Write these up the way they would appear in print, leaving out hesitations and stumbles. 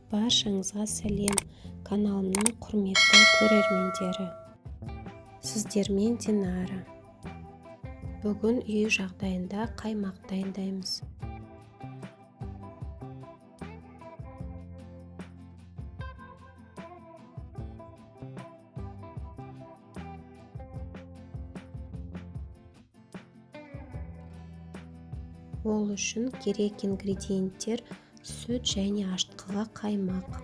Баршаңызға сәлем, каналымның құрметті көрермендері. Сіздермен Динара. Бүгін үй жағдайында қаймақ дайындаймыз. Ол үшін керек ингредиенттер: сүт және ашытқыға қаймақ.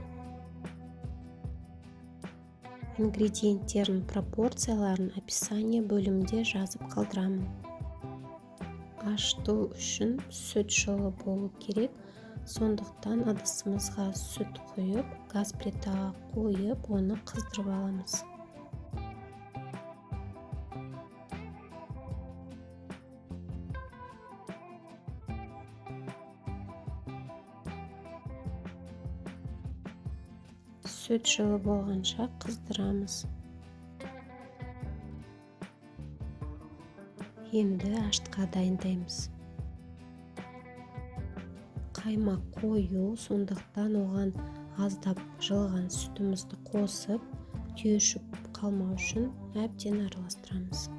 Ингредиенттердің пропорцияларын описание бөлімінде жазып қалдырамын. Ашыту үшін сүт жылы болу керек, сондықтан ыдысымызға сүт құйып, газ плитаға қойып, оны қыздырып аламыз. Сүт жылы болғанша қыздырамыз. Енді ашытқы дайындаймыз. Қаймақ қою, сондықтан оған аздап жылыған сүтімізді қосып, түйіршіп қалмау үшін әбден араластырамыз.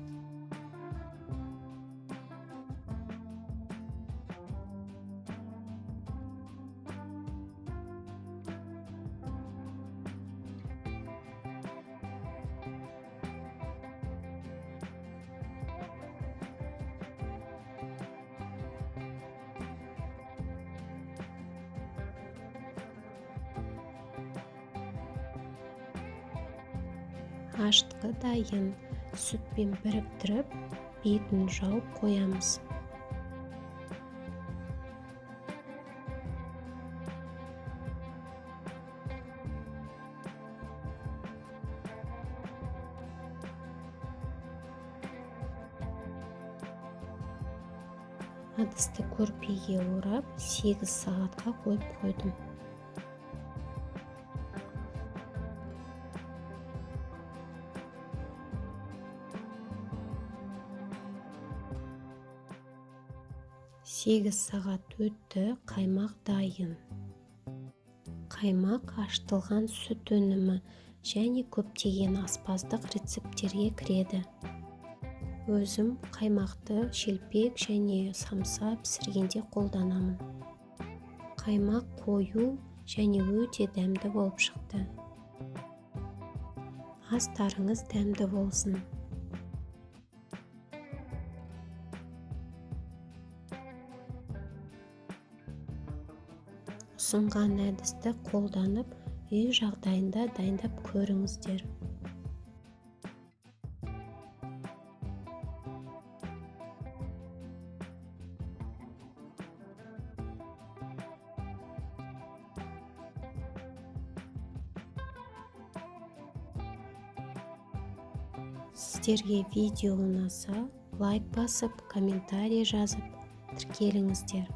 Ашытқы дайын. Сүтпен біріктіріп, бетін жауып қоямыз. Ыдысты көрпеге орап, 8 сағатқа қойып қойдым. 8 сағат өтті, қаймақ дайын. Қаймақ ашытылған сүт өнімі және көптеген аспаздық рецепттерге кіреді. Өзім қаймақты шелпек және самса пісіргенде қолданамын. Қаймақ қою және өте дәмді болып шықты. Астарыңыз дәмді болсын. Ұсынған әдісті қолданып, үй жағдайында дайындап көріңіздер. Сіздерге видео ұнаса, лайк басып, комментарий жазып, тіркеліңіздер.